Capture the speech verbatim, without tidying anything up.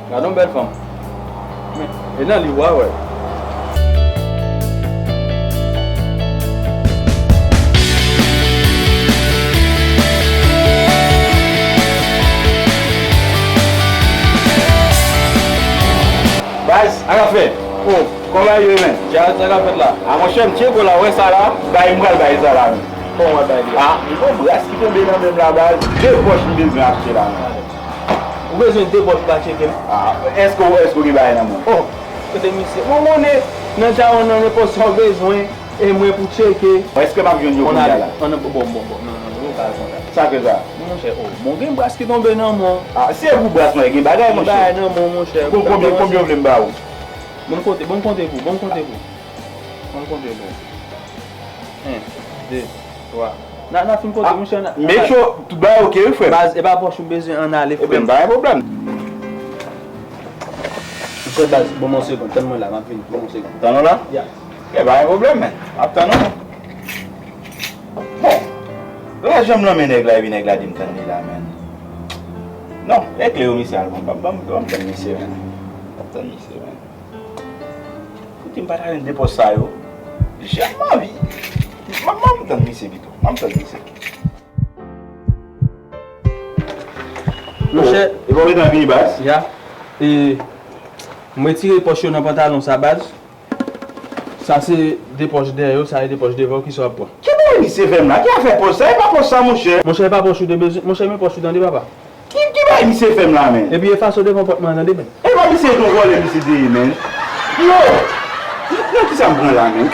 Gade yon bèl fanm. Men, e nan liv w a wè. Baz, sa k ap fèt? Oh, kòman bagay yo ye, menn? Djaz, sa k ap fèt la? A, monchè, m tcheke w la, w wè sa la? Bay, m pral bay sa la, menn. Kòman w ap bay li? A, m gon bras ki tonbe nan men m la, baz. De pòch m bezwen achte la, menn. Ou bezwen de pòch pou ka tcheke m? A, èske w, èske w gen bagay nan men w? Oh, kote misye? Bon, konnen, nan djawon nan nenpòt sa w bezwen, e mwen pou tcheke. Bon, èske m ap jwenn yo kounye a la? Ann ale, ann, bon, bon, bon, non, non, non, pa konsa. Sa k fè sa? Monchè, oh, bon, gen bras ki tonbe nan men w. A, se pou bras mwen, gen bagay, monchè. Gen bagay nan men w, monchè. Kon-, konbyen, konbyen w vle m ba ou? Bon, m konte, bon, m konte pou, bon, m konte pou. Bon, m konte pou. En, de, twa. N a, n a fin konte, monchè, n a, make sure tout bagay oke, wi, frè m. Baz, e pa pòch ou bezwen, ann ale, frè m. Ebyen, pa gen pwoblèm. Monchè, baz, ban m yon segonn, tann mwen la, m ap vini, ban m yon segonn. Tann ou la? Ya. E pa gen pwoblèm, men. M ap tann ou. Bon, lajan m nan men nèg la, epi nèg la di m tann li la, men. Non, e kle yo misye al, ban m, ban m, ban m tann misye, men. M ap tann misye, men. Fouti m pa ta jwenn de pòch sa yo. Janm anvi. M ap, m ap tann misye pito. M ap tann misye. Monchè. Oh, e pa w gentan vini, baz? Ya. E, m retire pòch yo nan pantalon sa, baz. Sa se de pòch dèyè yo, sa se de pòch devan yo, kisa w ap pran? Ki bagay misye fè m la? Ki afè pòch sa? E pa pòch sa, monchè. Monchè, e pa pòch ou te bezwen. Monchè, men pòch ou tande, papa. Ki, ki bagay misye fè m la, menn? Epi efase w devan pòt mwen an, tande, menn. E pa misye te yon vòlè misye te ye, menn. Yo! Nan kisa m pran la, menn?